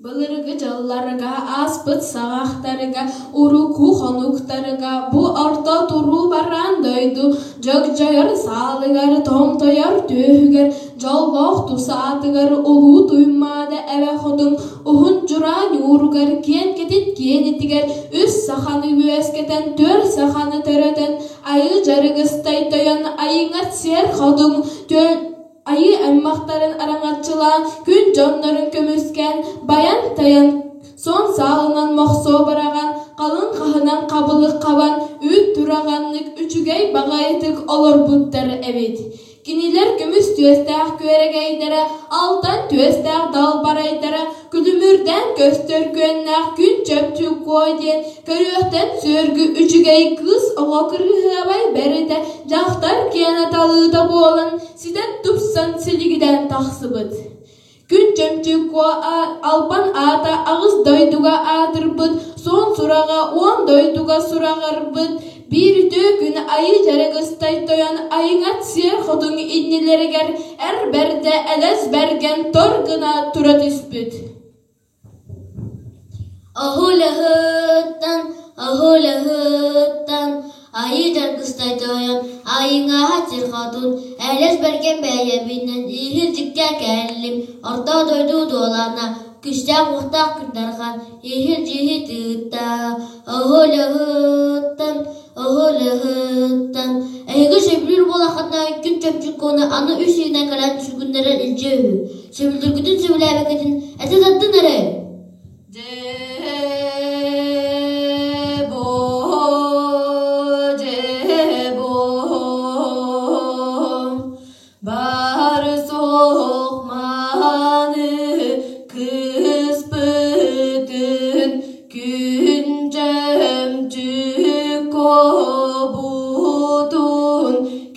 Былыргы дьылларга ааспыт саҕахтарга, урукку хонуктарга бу орто туруу бараан дойду дьөгдьөйөр саалыгар, томтойор түөһүгэр, дьоллоох тусаатыгар Улуу Туймаада эбэ хотун уһун дьураа ньууругар киэн кэтит киэнитигэр үс саханы үөскэтэн, түөрт саханы төрөтөн, айыы дьарыгыстай тойон айыҥат сиэр хотун Айыы аймахтарын араҥаччылаан, күн дьоннорун көмүскээн, байан-тайан, суон саалынан мохсуо быраҕан, халыҥ хаһынан хабылык хабан, үүт тураҕаннык үчүгэй баҕайытык олорбуттар эбит. Кинилэр көмүс түөстээх күөрэгэйдэрэ, алтан түөстээх далбарайдара, күлүмүрдээн көстөр күөннээх күн чөпчү куо диэн көрүөхтэн сүөргү үчүгэй кыыс оҕо кырыһыабай бэритэ дьахтар киэнэ талыыта буолан ситэн тупсан силигилээн тахсыбыт. Күн Чөмчүк Куо албан аата аҕыс дойдуга аатырбыт, суон сураҕа уон дойдуга сураҕырбыт. Биир үтүө күн айыы дьарыгыстай тойон айыҥат сиэр хотун иннилэригэр эр бэрдэ элэс бэргэн тор гына тура түспүт. Оһулаһыттан, оһулаһыттан, айыы дьаргыстай тойон, айыҥаһа сир хотун, элэс бэргэн бэйэбинэн иһил-дьиккэ кэллим, орто дойду дуолана, күстээх-уохтаах күн-дархан, иһил-дьиһи тыытта, оһулаһыттан, оһулаһыттан, эһиги сөбүлүүр буолаххытына күн чөмчүк аны үс ыйынан кэлэн сүгүннэрэн илдьиэ үһү. Сөбүлүүргүтүн сөбүлээбэккитин этэ тардын эрэ. Бар суох мааны кыыспытын күн чөмчүк куобутун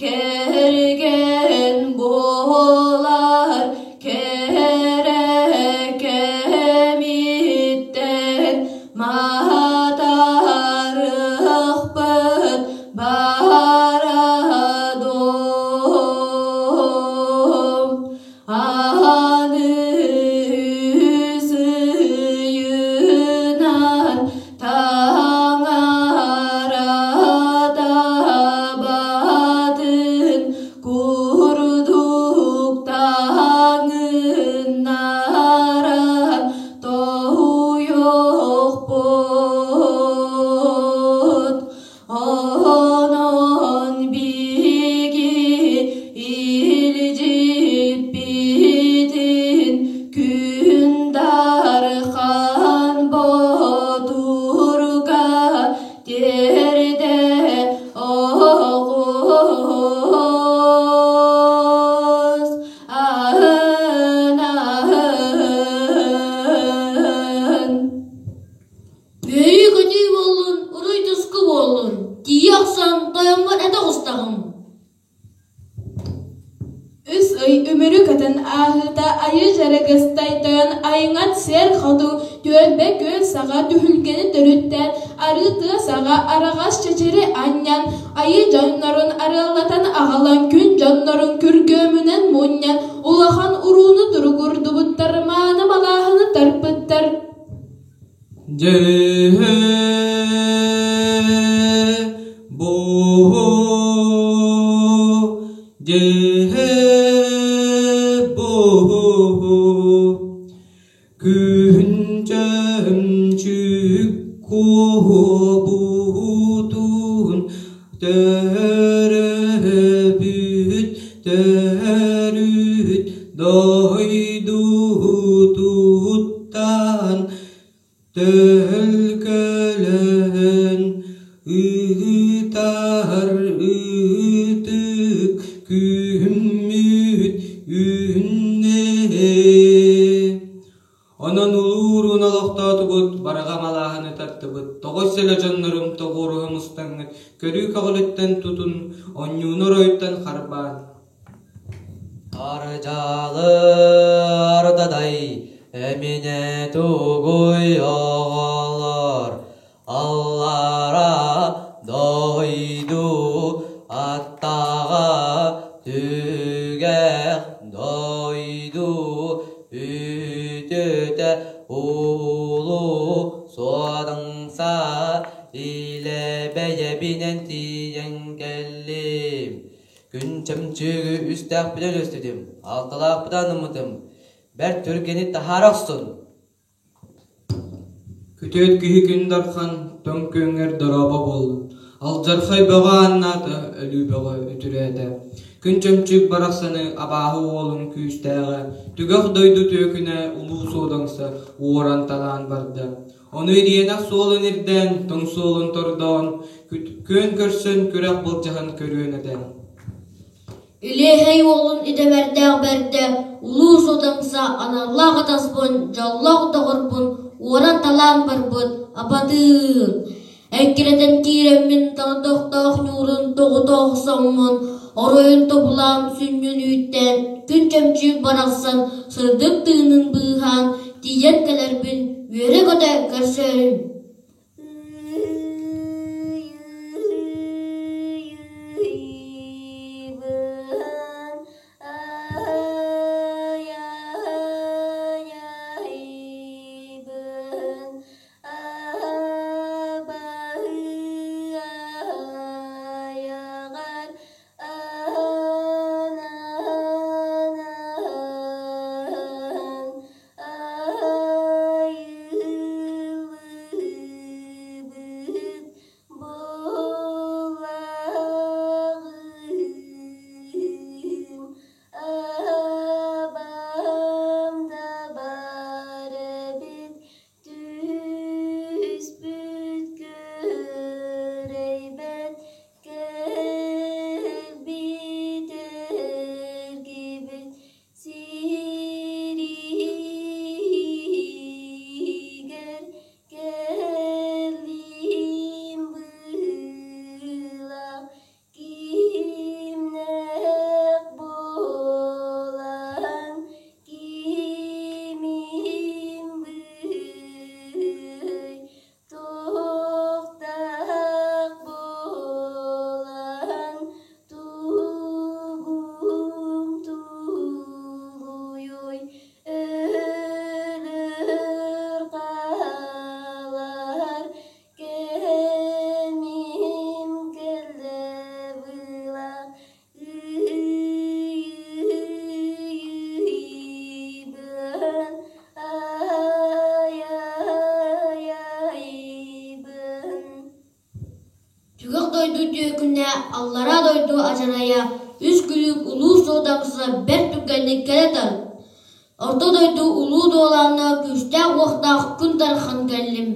кэргэн буолар кэрэ кэмиттэн маатарыахпыт бара дуом Аны сыйынан таҥара табатын курдук таҥыннаран тоһуйуохпут. Онон биһиги илдьиппитин күн дархан ботурга тиэрдэ оҕус аһын аһын. Үөрүү-көтүү буоллун, уруй-туску буоллун, тиийэ охсон тойоммор этэ оҕустаҕым. Үс ый үмүрү көтөн ааһыыта айыы дьарыгыстай тойон айыҥат сиэр хоту түөлбэ күөл саҕа түһүлгэни төрүттээн арыы тыа саҕа араҕас чэчири анньан айыы дьоннорун арыаллатан аҕалан күн дьоннорун күргүөмүнэн мунньан улахан урууну туругурдубуттар мааны малааһыны тарпыттар. Дьэ бу дьэ бу күн чөмчүк куобутун төрөбүт төрүт дойдутуттан Төлкөлөөн ыытар ытык күммүт үүннэ. Онон улууруун олохтоотубут, барҕа малааһыны тартыбыт, тоҕой сэлэ дьоннорум тоҕуоруһа мустаҥҥыт, көрүү көҕүлүттэн тутун, онньууну оройуттан харбаан. Ардьалы ардадай, эминэ тугуй оҕолор, аллара дойду аттаҕа түгэх дойду үтүөтэ. Илэ бэйэбинэн тиийэн кэллим. Күн чөмчүүгү үстээхпинэн өлөстүтүм, алталаахпытын анаммытым. Бэрт түргэни таһаара охсун. Күтүөт киһи күн дархан, тоҥ күөҥҥэр дорообо буоллун, алдьархай бөҕө ааннаата, өлүү бөҕө үтүрээтэ. Күн чөмчүүк барахсаны абааһы уолун күүстээҕэ, түгэх дойду түөкүнэ улуу суодаҥса уоран-талаан барда. Ону ириэнэх суолун ирдээн, тоҥ суолун тордоон, күөн көрсөн күрэх былдьаһан көрүөн этэ. Илиэһэй уолун идэмэрдээх бэрдэ, улуу суодаҥса аналлаах атаспын, дьоллоох доҕорбун уоран-талаан барбыт абатыын. Эккирэтэн киирэммин тордохтоох ньуурун тоҕута охсоммун, оройун тобулаан сүнньүн үүттээн, күн чөмчүүк барахсан сырдык тыынын быыһаан тиийэн кэлэрбин үөрэ-көтө көрсөөрүм. Түспүт күрэйбэт кэлбит эргибит сиригэр кэллим быылах Кимнээх буолан кимим быый, туохтаах буолан тугум тулуйуй, өлөр хаалар Кэмим кэллэ быылах ыйыйбын ай-ай-айбын Түгэх дойду түөкүнэ, аллараа дойду адьарайа, үс күлүүк улуу суодаҥса бэрт түргэнник кэлэ тарт. Орто дойду улуу дуолаана күүстээх-уохтаах күн дархан кэллим,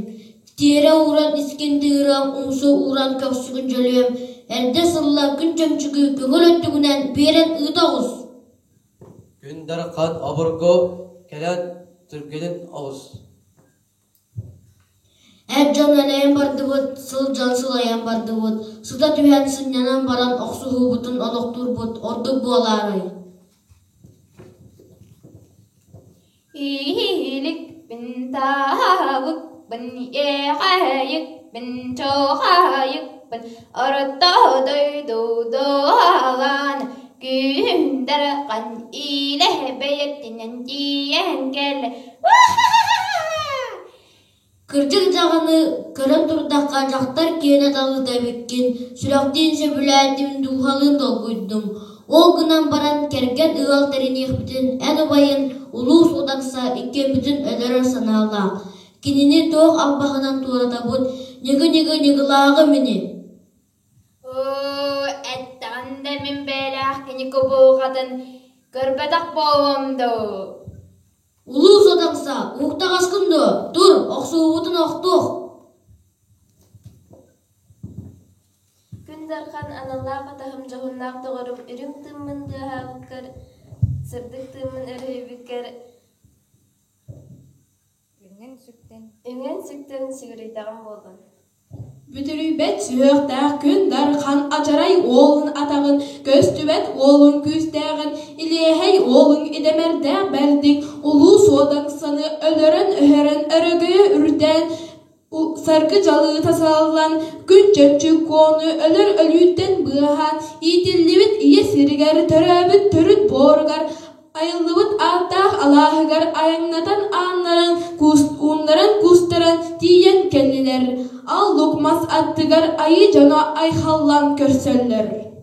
тиэрэ ууран искин тыырыам, умсу ууран көхсүгүн дьөлүөм, эрдэ сылла күн чөмчүгү көҥүл өттүгүнэн биэрэн ыыта оҕус. Күн дархан обургу кэлэн түргэнин оҕус. Эр дьон элэйэн бардыбыт, сылдьан сылайан бардыбыт, сыта түһэн сынньанан баран охсуһуубутун олохтуурбут ордук буолаарай Ииликпин таабыкпын, иэхэйикпин, чохайыкпын, орто дойду дуолан, күн дархан иилэ бэйэтинэн тиийэн кэллэ. Кырдьык даҕаны, көрөн турдахха дьахтар киэнэ талыыта эбиккин, сүрэхтиин сөбүлээтим, дууһалыын долгуйдум. Ол гынан баран кэргэн ыал тэриниэхпитин эн убайын улуус утарса иккиэммитин өлөрөр санаалаах. Кинини туох албаһынан туоратабыт, ньыгы-ньыгы ньыгылааҕым ини Оо, эттэҕин да мин бэйэлээх кини кубулҕатын көрбөтөх буолуом дуу Улуу сатамса, уһуктаҕаскын дуо? Тур, охсуһуубутун охтуох Күн Дархан аналлаах атаһым дьоһуннаах доҕорум үрүҥ тыыммын тыаһаабыккар, сырдык тыыммын өрүһүйбүккэр үҥэн-сүктэн сүгүрүйдэҕим буоллун Бүдүрүйбэт сүһүөхтээх күн дархан адьарай уолун атаҕын, көстүбэт уолун күүстээҕин, илиэһэй уолун идэмэрдээх бэрдиҥ, улуу суодаҥсаны өлөрөн-өһөрөн өрөгөйө үрдээн, саргы дьалыыта салаллан, күн чөмчүүк куону өлөр өлүүттэн быыһаан, иитиллибит ийэ сиригэр, төрөөбүт төрүт буоругар, Айыллыбыт ааттаах алааһыгар айаҥнатан ааннарын, ууннарын куустаран тиийэн кэллэ. кэллилэр, Ал Лук мас аттыгар айыы дьоно айхаллаан көрсөллөр.